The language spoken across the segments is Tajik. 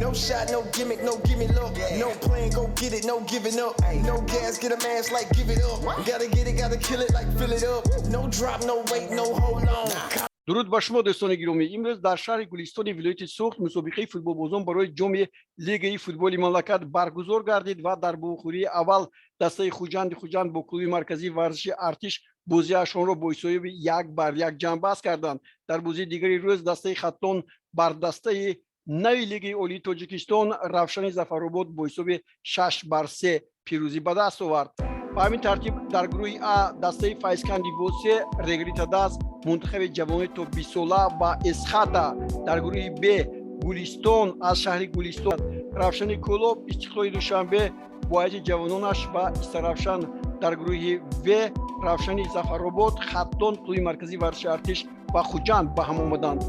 No shot, no gimmick, no gimme look. No plan, go get it, no giving up. No gas, get a mask like give it up. Gotta get it, gotta kill it like fill it up. No drop, no wait, no hold on. Дуруд ба шумо, дӯстони гиромӣ. Имрӯз дар шаҳри Гулистони вилояти Суғд мусобиқаи футболбозон барои ҷоми лигаи футболи мамлакат баргузор гардид ва дар бухӯрии аввал дастаи Хуҷанди Хуҷанд бо клуби марказии варзиши Артиш бозиашонро бо ҳисоби 1-1 ҷамъбаст карданд. Дар бозии дигари рӯз дастаи Хатлон бар дастаи нави лигаи олии Тоҷикистон Равшани Зафаробод бо ҳисоби 6-3 пирӯзӣ ба даст овард. Ба ҳамин тартиб, дар гурӯҳи А дастаи Файзканди Восе, Регри ТадАЗ, мунтахаби ҷавони то 20-сола ва Эсхата, дар гурӯҳи Б Гулистон аз шаҳри Гулистон, Равшани Кӯлоб, Истиқлоли Душанбе бо ҳайати ҷавононаш ва Истаравшан, дар гурӯҳи В Равшани Зафаробод, Хатлон, клуби марказии варзиши Артиш ва Хуҷанд ба ҳам омаданд.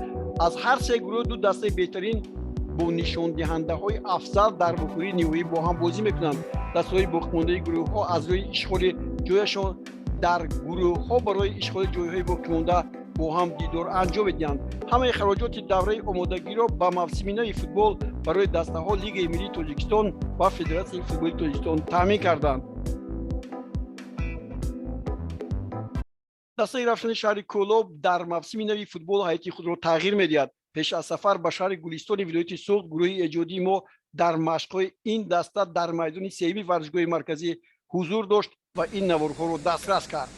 Аз ҳар се гурӯҳ ду дастаи беҳтарин бо нишондиҳандаҳои афзал дар вухӯрии ниҳоӣ бо ҳам бозӣ мекунанд. Дастаҳои боқимондаи гурӯҳҳо аз рӯи ишғоли ҷояшон дар гурӯҳҳо барои ишғоли ҷойҳои боқимонда бо ҳам дидор анҷом медиҳанд. Ҳамаи хароҷоти давраи омодагиро ба мавсими нави футбол барои дастаҳо Лигаи миллии Тоҷикистон ва Федератсияи футболи Тоҷикистон таъмин карданд. Дастаи Равшани шаҳри Кӯлоб дар мавсими нави футбол ҳайати худро тағйир медиҳад. Пеш аз сафар ба шаҳри Гулистони вилояти Суғд гурӯҳи эҷодии мо дар машқҳои ин даста дар майдони сеюми варзишгоҳи марказӣ ҳузур дошт ва ин наворҳоро дастрас кард.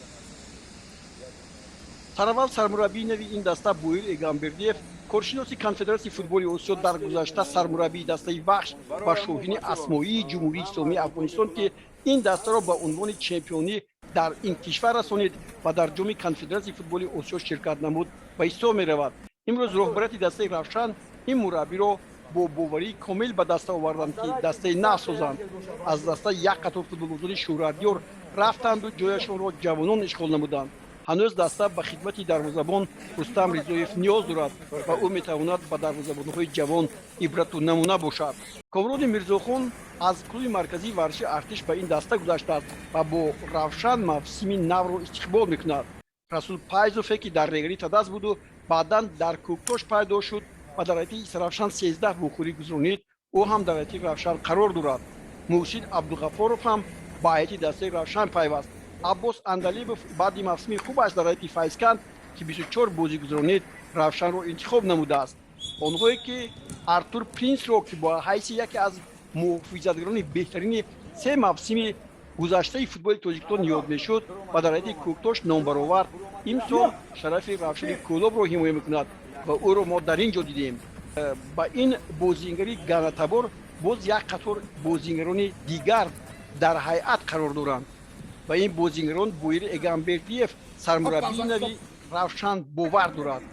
Сараввал сармураббии нави ин даста Боир Эгамбердиев, коршиноси Конфедератсияи футболи Осиё, дар гузашта сармураббии дастаи Вахш ва Шоҳини Асмоии Ҷумҳурии Исломии Афғонистон, ки ин дастаро ба унвони чемпионӣ дар ин кишвар расонид ва дар ҷоми Конфедератсияи футболи Осиё ширкат намуд, ба ҳисоб меравад. Имрӯз роҳбарияти дастаи Равшан ин мураббиро бо боварии комил ба даста оварданд, ки дастаи нав созанд. Аз даста як қатор футболбозони шӯҳратёр рафтанду ҷояшонро ҷавонон ишғол намуданд. Ҳанӯз даста ба хидмати дарвозабон Рустам Ризоев ниёз дорад ва ӯ метавонад ба дарвозабонҳои ҷавон ибрату намуна бошад. Комрони Мирзохон аз клуби марказии варзиши Артиш ба ин даста гузаштааст ва бо Равшан мавсими навро истиқбол мекунад. Расул Пайзове, ки дар Регри ТадАЗ буду баъдан дар Кӯктош пайдо шуд ва дар ҳайати Равшан 13 вухӯрӣ гузаронид, ӯ ҳам дар ҳайати Равшан қарор дорад. Муҳсин Абдуғаффоров ҳам ба ҳайати дастаи Равшан пайваст. Аббос Андалибов баъди мавсими хубаш дар ҳайати Файзканд, ки 24 бозӣ гузаронид, Равшанро интихоб намудааст. Онҳое ки Артур Принсро, ки бо ҳайси яке аз муҳофизатгарони беҳтарини се мавсими гузаштаи футболи Тоҷикистон ёд мешуд ва дар ҳайати Кӯктош номбаровард, имсол шарафи Равшани Кӯлобро ҳимоя мекунад ва ӯро мо дар ин ҷо дидем. Ба ин бозингари ганатабор боз як қатор бозингарони дигар дар ҳайат қарор доранд. Ба ин бозингарон Боир Эгамбердиев, сармураббии нави Равшан, бовар дорад.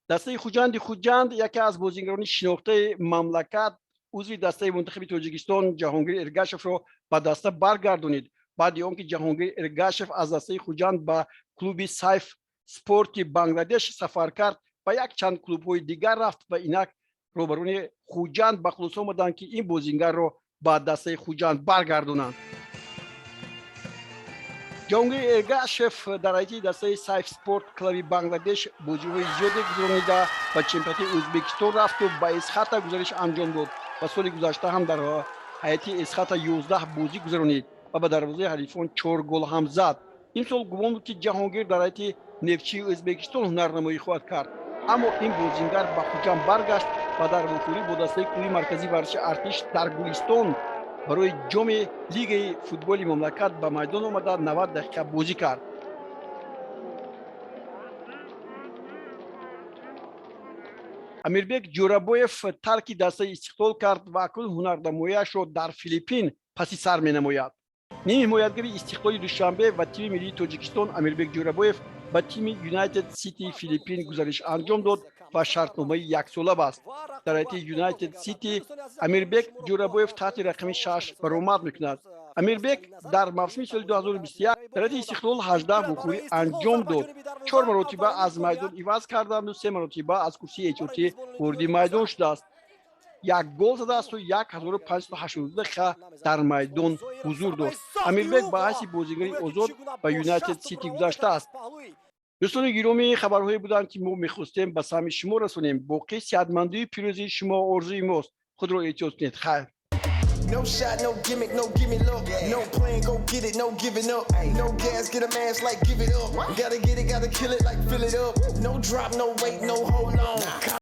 Дастаи Хуҷанди Хуҷанд яке аз бозингарони шинохтаи мамлакат, узви дастаи мунтахаби Тоҷикистон Ҷаҳонгир Эргашевро ба даста баргардонид. Баъди он ки Ҷаҳонгир Эргашев аз дастаи Хуҷанд ба клуби Сайф Спорти Бангладеш сафар кард ва якчанд клубҳои дигар рафт ва инак роҳбарони Хуҷанд ба хулоса омаданд, ки ин бозингарро ба дастаи Хуҷанд баргардонанд. Ҷаҳонгир Эргашев дар ҳайати дастаи Сайф Спорт клуби Бангладеш бозиҳои зиёде гузаронида, ба чемпионати Ӯзбекистон рафту ба Эсхата гузариш анҷом дод ва соли гузашта ҳам дар ҳайати Эсхата 11 бозӣ гузаронид ва ба дарвозаи ҳарифон чор гол ҳам зад. Имсол гумон буд, ки Ҷаҳонгир дар ҳайати Нефтчии Ӯзбекистон ҳунарнамоӣ хоҳад кард, аммо ин бозингар ба Хуҷанд баргашт ва дар вохӯрӣ бо дастаи клуби марказии варзиши Артиш дар Гулистон барои ҷоми лигаи футболи мамлакат ба майдон омада, 90 дақиқа бозӣ кард. Амирбек Ҷӯрабоев тарки дастаи Истиқлол кард ва акнун ҳунарнамояшро дар Филиппин паси сар менамояд. Ним ҳимоятгари Истиқлоли Душанбе ва тими миллии Тоҷикистон Амирбек Ҷӯрабоев ба тими Юнайтед Сити Филиппин гузариш анҷом дод ва шартномаи яксола баст. Дар ҳайати Юнайтед Сити Амирбек Ҷӯрабоев таҳти рақами 6 баромад мекунад. Амирбек дар мавсими соли 2021 дар ҳайати Истиқлол 18 вухӯрӣ анҷом дод. Чор маротиба аз майдон иваз карданду се маротиба аз курсии эҳтиётӣ вориди майдон шудааст. Як гол задаасту 1582 дақиқа дар майдон ҳузур дошт. Амирбек ба ҳайси бозигари озод ба Юнайтед Сити гузаштааст. Дӯстони гиромӣ, хабарҳое буданд, ки мо мехостем ба самъи шумо расонем. Боқӣ сиҳатмандию пирӯзии шумо орзуи мост. Худро эҳтиёт кунед, хайр. No shot, no gimmick, no gimme look. No plan, go get it, no giving up. No gas, get a mask like give it up. Gotta get it, gotta kill it like fill it up. No drop, no wait, no hold on.